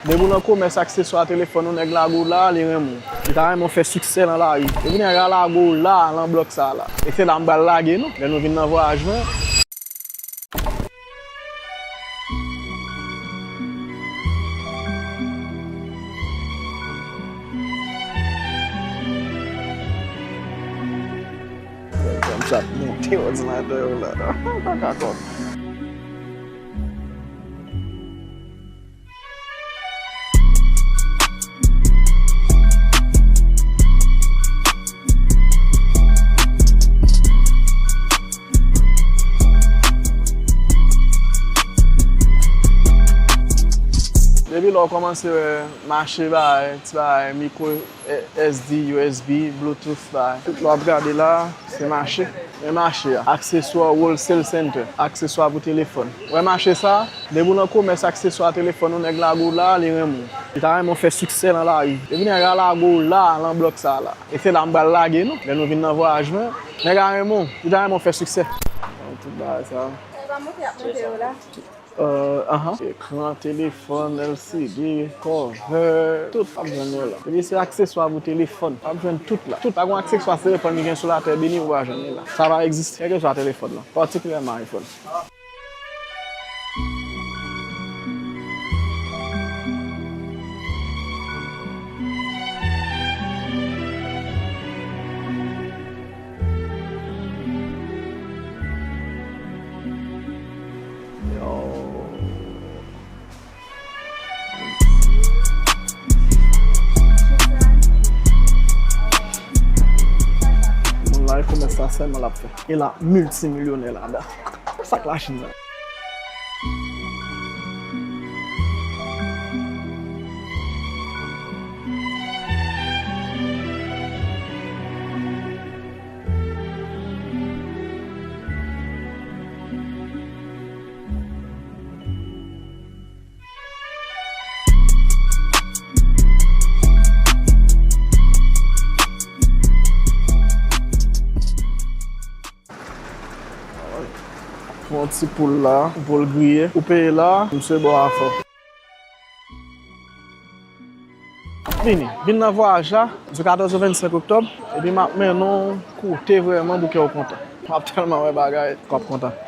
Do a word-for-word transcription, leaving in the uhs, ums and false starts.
Depi w nan komès akseswa telefòn ou, nèg lage w la, li renmen w. Li ta renmen w fè siksè nan lari. Depi nèg la lage w la, nan blòk sa la. E se la m pral lage nou, lè nou vin nan vwayaj mwen. Sa ap monte òdinatè yo la. Kaka kòb. Depi lè w kòmanse wè mache bagay, ti bagay, mikwo, S D, U S B, Bluetooth, bagay. Tout lè w ap gade la, se mache. Men mache a. Akseswa Wholesale Center. Akseswa pou telefòn. Wè mache sa? Depi w nan komès akseswa telefòn ou, nèg lage w la, li renmen w. Li ta renmen w fè siksè nan lari. Depi nèg la lage w la, nan blòk sa la. E se la m pral lage nou, lè nou vin nan vwayaj mwen. Nèg la renmen w. Li ta renmen w fè siksè. Tout bagay sa. Sa pa monte, ap monte yo la. Euh, ahan. Ekran telefòn, L C D, cover, tout w ap jwenn yo la. Depi se akseswa pou telefòn, w ap jwenn tout la. Tout, pa gen akseswa telefòn ki gen sou latè beni ou pa jwenn li la. Sa pa egziste, kèlkeswa telefòn lan, patikilyèman iPhone. Yo. Moun la, e komès sa sèlman l ap fè. E la, miltimilyonè ladan. Sa k Lachin nan. Pran ti poul la, pou l griye. Ou peye la, misye ba w afè w. Vini, vin nan vwayaj la, di katòz ou vennsenk oktòb, epi m ap mennen w kote vrèman pou kè w kontan. M ap tèlman wè bagay, w ap kontan.